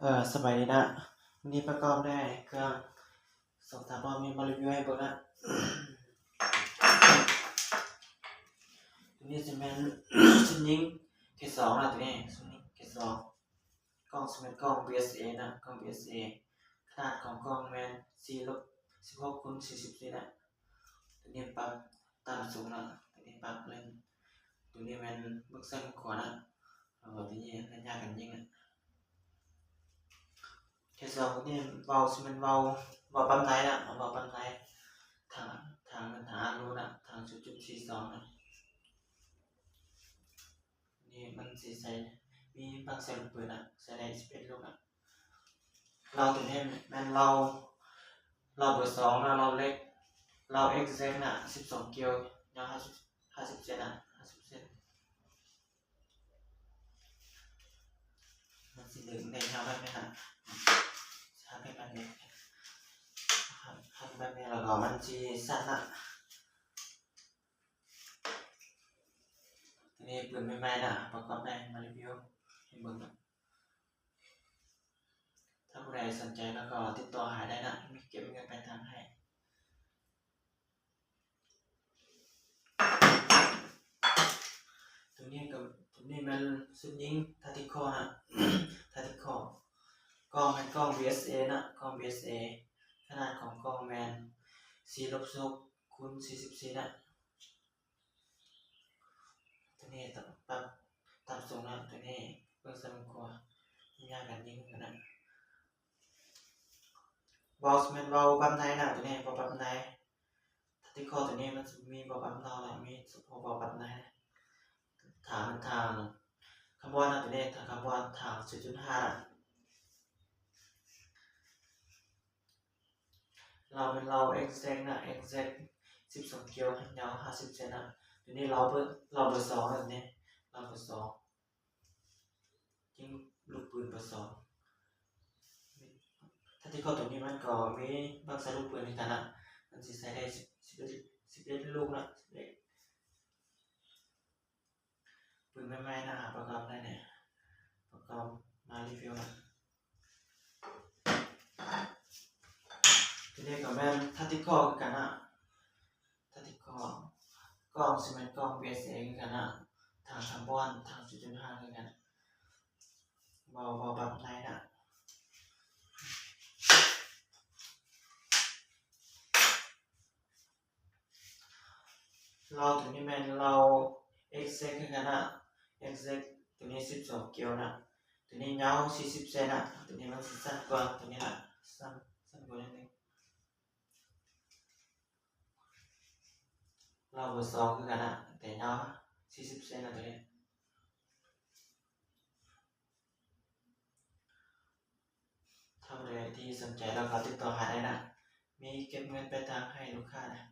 ເອີ ສະບາຍດີນະ. ມື້ນີ້ປະກອບໄດ້ເຄື່ອງສອງສາມບ່ອນ ມີມາຣີວິວໃຫ້ເບິ່ງນະ. ໂຕນີ້ຊິແມ່ນຊຸດຍິງເຄສອງນະ, ໂຕນີ້ຊຸດຍິງເຄສອງ ກ້ອງຊິແມ່ນກ້ອງບີເອສເອນະ, ກ້ອງບີເອສເອ. ຂະໜາດຂອງກ້ອງແມ່ນສີ່ລົບສິບຫົກຄູນສີ່ສິບສີ່ນະ. ໂຕນີ້ປັບຕ່ຳສູງນະ, ໂຕນີ້ປັບເລີຍ. ໂຕນີ້ແມ່ນເບິ່ງຊ້າຍເບິ່ງຂວານະ, ແລ້ວໂຕນີ້ໄລຍະການຍິງນະ. ເຄສອງໂຕນີ້ເບົາ ຊິແມ່ນເບົາ ເບົາປານໃດນະ, ເບົາປານໃດ. ຖັງ ຖັງ ຖັງອັດລົມນະ, ຖັງສູນຈຸດສີ່ສອງນະ. ນີ້ມັນຊິໃສ່ ມີບັ້ງໃສ່ລູກປືນນະ, ໃສ່ໄດ້ສິບເອັດລູກນະ. ເລົາໂຕນີ້ແມ່ນເລົາ ເລົາເບີສອງນະ, ເລົາເຫຼັກ ເລົາເອັກແຊັກນະ ສິບສອງກິວ, ຍາວຫ້າສິບ ຫ້າສິບເຊັນນະ, ຫ້າສິບເຊັນ. ມັນຊິດຶງໄດ້ຍາວແບບນີ້ນະ, ຫັກໃຫ້ປານນີ້ ຫັກ ຫັກແບບນີ້ ແລ້ວກໍມັນຊິສັ້ນນະ. ໂຕນີ້ປືນໃໝ່ໆນະ, ປະກອບໄດ້ມາຣີວິວໃຫ້ເບິ່ງນະ. ຖ້າຜູ້ໃດສົນໃຈແລ້ວກໍຕິດຕໍ່ຫາໄດ້ນະ, ມີເກັບເງິນປາຍທາງໃຫ້. ໂຕນີ້ກໍ ໂຕນີ້ແມ່ນຊຸດຍິງທາກຕິຄໍນະ, ທາກຕິຄໍ ກ້ອງແມ່ນກ້ອງບີເອສເອນະ, ກ້ອງບີເອສເອ. ຂະໜາດຂອງກ້ອງແມ່ນສີ່ລົບສິບຫົກຄູນສີ່ສິບສີ່ນະ. ໂຕນີ້ປັບຕ່ຳສູງນະ, ໂຕນີ້ເບິ່ງຊ້າຍເບິ່ງຂວາ ໄລຍະການຍິງນະ. ເບົາຊິແມ່ນເບົາປານໃດນະ, ໂຕນີ້ເບົາປານໃດ. ທາກຕິຄໍໂຕນີ້ມັນຊິມີເບົາປານເບົານະ, ມີສະເພາະເບົາປານໃດ. ຖັງ ຖັງຄາບອນນະ, ໂຕນີ້ຖັງຄາບອນ ຖັງສູນຈຸດຫ້ານະ. ເລົາແມ່ນເລົາເອັກແຊັກນະ, ເອັກແຊັກສິບສອງກິວ, ຍາວຫ້າສິບເຊັນນະ. ໂຕນີ້ເລົາເບີ ເລົາເບີສອງນະ, ໂຕນີ້ເລົາເບີສອງ ຍິງລູກປືນເບີສອງ. ທາກຕິຄໍໂຕນີ້ມັນກໍມີບັ້ງໃສ່ລູກປືນຄືກັນນະ, ມັນຊິໃສ່ໄດ້ສິບ ສິບເອັດ ສິບເອັດລູກນະ, ສິບເອັດ. ປືນໃໝ່ໆນະ, ປະກອບໄດ້ແນ່ ປະກອບມາຣີວິວນະ. ໂຕນີ້ກໍແມ່ນທາກຕິຄໍຄືກັນນະ, ທາກຕິຄໍ ກ້ອງຊິແມ່ນກ້ອງບີເອສເອຄືກັນນະ, ຖັງຄາບອນ ຖັງສູນຈຸດຫ້າຄືກັນ. ເບົາ ເບົາປານໃດນະ. ເລົາໂຕນີ້ແມ່ນເລົາເອັກແຊັກຄືກັນນະ, ເອັກແຊັກໂຕນີ້ສິບສອງກິວນະ, ໂຕນີ້ຍາວສີ່ສິບເຊັນນະ. ໂຕນີ້ມັນຊິສັ້ນກວ່າໂຕນີ້ນະ, ສັ້ນ ສັ້ນກວ່າໜ້ອຍໜຶ່ງ. ເລົາເບີສອງຄືກັນນະ, ແຕ່ຍາວສີ່ສິບເຊັນນະໂຕນີ້. ທ່ານໃດທີ່ສົນໃຈແລ້ວກໍຕິດຕໍ່ຫາໄດ້ນະ, ມີເກັບເງິນປາຍທາງໃຫ້ລູກຄ້ານະ.